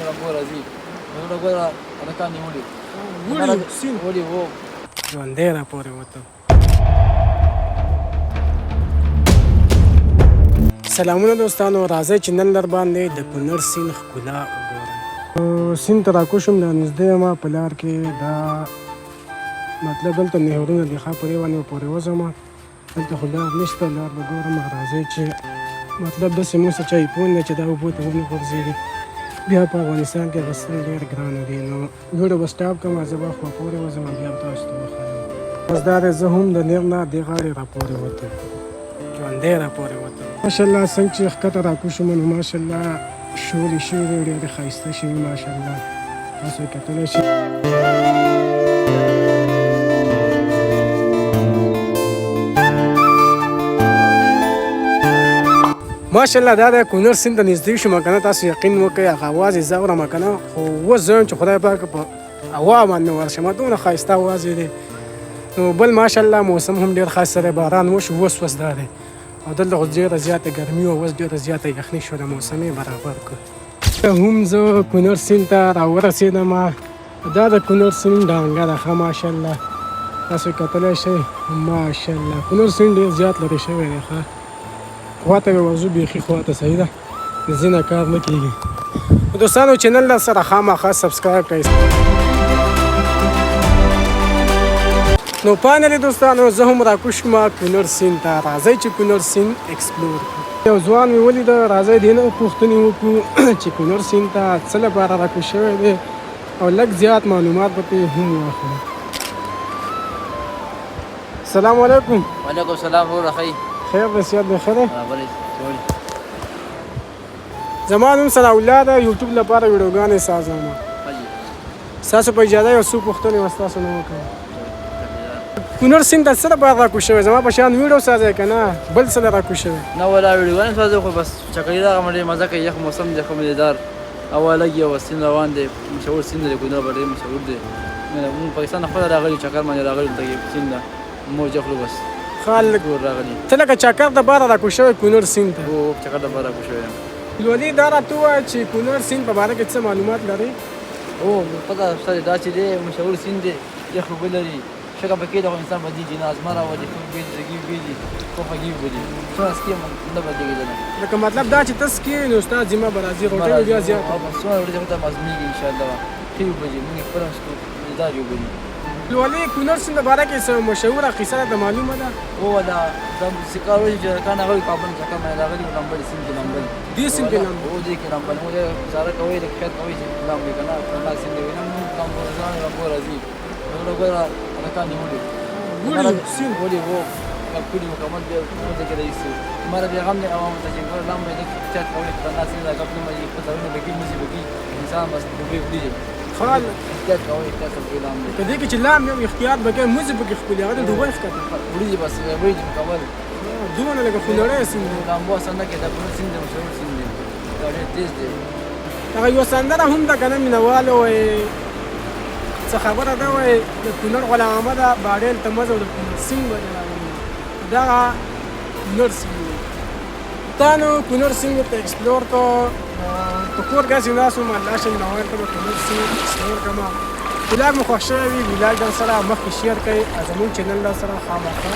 لمبو راځي، نو ګوره هلکان نیولي وړي سیند وړي وو. ژوندی را پورې وتم. سلامونه دوستانو، راځئ چې نن در باندې د کونړ سیند ښکلا وګورم. سیند ته راکوز شوم، دا نږدې یم په لار کې، دا مطلب دلته نهرونه دي، ښه په دې باندې پورې وځم. دلته خو لار نشته، لار به ګورم. راځئ چې مطلب داسې موږ څه چای پون دی چې دا اوبو ته ونه غورځېږي، بیا په افغانستان کې اخیستل ډېر ګرانه دي. نو ویډیو به سټاپ کړم، زه به خوا پورې وځم، بیا به تاسو ته وښایم. بس دا دی، زه هم د نیر نه دې غاړې راپورې وتم، ژوندی راپورې وتم. ماشاءالله څنګه چې ښکته راکوز شوم، نو ماشاءالله شولې شوې دي، ډېرې ښایسته شوي، ماشاءالله تاسو یې کتلی شئ. ماشاءالله دا د کونړ سیند ته نږدې شوم که نه، تاسو یقین وکړئ هغه اواز یې زه اورم که نه، خو اوس زه وایم چې خدای پاک په هوا باندې ورشم، دومره ښایسته اواز یې دی. نو بل ماشاءالله موسم هم ډېر ښایسته دی، باران وشو، اوس اوس دا دی، او دلته خو ډېره زیاته ګرمي وه، اوس ډېره زیاته یخني شوله، موسم یې برابر کړ. هم زه کونړ سیند ته راورسېدم، دا د کونړ سیند ډانګه ده، ښه ماشاءالله تاسو یې کتلی شئ. ماشاءالله کونړ سیند ډېر زیات لرې شوی دی، ښه خواته به ورځو، بیخي خواته صحیح ده، ځینه کار نه کېږي. دوستانو چینل در سره خامخا سبسکرایب کړئ. نو فاینلي دوستانو زه هم راکوز شوم کونړ سیند ته، راځئ چې کونړ سیند اکسپلور کړو. یو ځوان مې ولیده، راځئ دې نه پوښتنې وکړو چې کونړ سیند ته څه لپاره راکوز شوی دی، او لږ زیات معلومات به پرې هم واخلو. السلام علیکم. وعلیکم السلام وروره، ښه یې؟ خیر دی، صحت دی ښه دی؟ برابر یې. زما نوم ثناءالله دی، یوټیوب لپاره ویډیوګانې سازوم. ستاسو په اجازه یو څو پوښتنې به ستاسو نه وکړم. کونړ سیند ته څه لپاره راکوز شوی؟ زما په شان ویډیو سازی که نه بل څه له راکوز شوی؟ نه ولا ویډیوګانې سازو، خو بس چکري راغلم، ډېر مزه کوي، یخ موسم دی، ښه مزېدار هوا لګي او سیند روان دی، مشهور سیند دی، کونړ به ډېر مشهور دی. موږ پاکستان نه خپله راغلي، چکر باندې راغلي، دلته کې سیند ده موج اخلو، بس خلک کور راغلي. ته لکه چکر د باره راکوز شوی کونړ سیند ته؟ هو، چکر د باره راکوز شوی یم. لولي دا راته ووایه چې کونړ سیند په باره کې څه معلومات لرې؟ هو پته شته دا چې دی مشهور سیند دی، یخ اوبه لري، شګه پکې ده، خو انسان بدلېږي نه، ازما راولي، ښه اوبه دي، زږې اوبه دي، ښه خوږې اوبه دي، څومره څکې نه بدلېږي دنه. لکه مطلب دا چې ته څکې نو ستا ذمه به راځي، روټۍ به بیا زیاته. څومره روټۍ ته هضمېږي انشاءالله، ښې اوبه دي، موږ یې خپله هم څکو، مزېدارې اوبه دي. لولي کونړ سیند باره کې څه مشهوره قصه راته معلومه ده؟ هو دا سکار وایي چې هلکان راغلي کابل نه، چکر باندې راغلي وو، لمبل سیند کې لمبل، دې سیند کې لمبل؟ هو دې کې لمبل، موږ ګزاره کوئ، لږ خیال کوئ چې لامبي که نه خطرناک سیند دی، وایي نه موږ لامبو لامبو راځي، نو ګوره هلکان نیولي وړي سیند وړي، هو کړي مکمل بیا مزه کې راایستي. ماره پیغام دی عوامو ته چې ګوره لامبو لږ احتیاط کوئ، خطرناک سیند ده، ګپ نه مزي، خپل ځانونه بګي مزي بګي، انسان بس ډوبې وړي. خال احتیاط کوئ، احتیاط کوئ لامبو. په دې کې چې لامبي هم احتیاط به کوي، مزي پکې ښکلي، هغه د ډوبۍ ښکته وړي دي، بس وړي دي مکمل. دومره لکه خونړی سیند دی. لامبو اسان نه کوي، دا کونړ سیند دی، مشهور سیند دی، دا ډېر تېز دی. هغه یوه سندره هم ده که نه، مینهوالو وایي څه خبره ده، وایي د کونړ غلام احمده باډیل ته مه ځه، د کونړ سیند به دې راولي. دغه کونړ سیند دی. تا نو کونړ سیند ورته اکسپلور کړ، په کور کې هسې ناست وم، الله شم نوال ته به کونړ سیند اکسپلور کړم. ولاګ مو خوښ شوی وي، ولاګ در سره مخکې شیر کړئ، زموږ چینل در سره خامخا.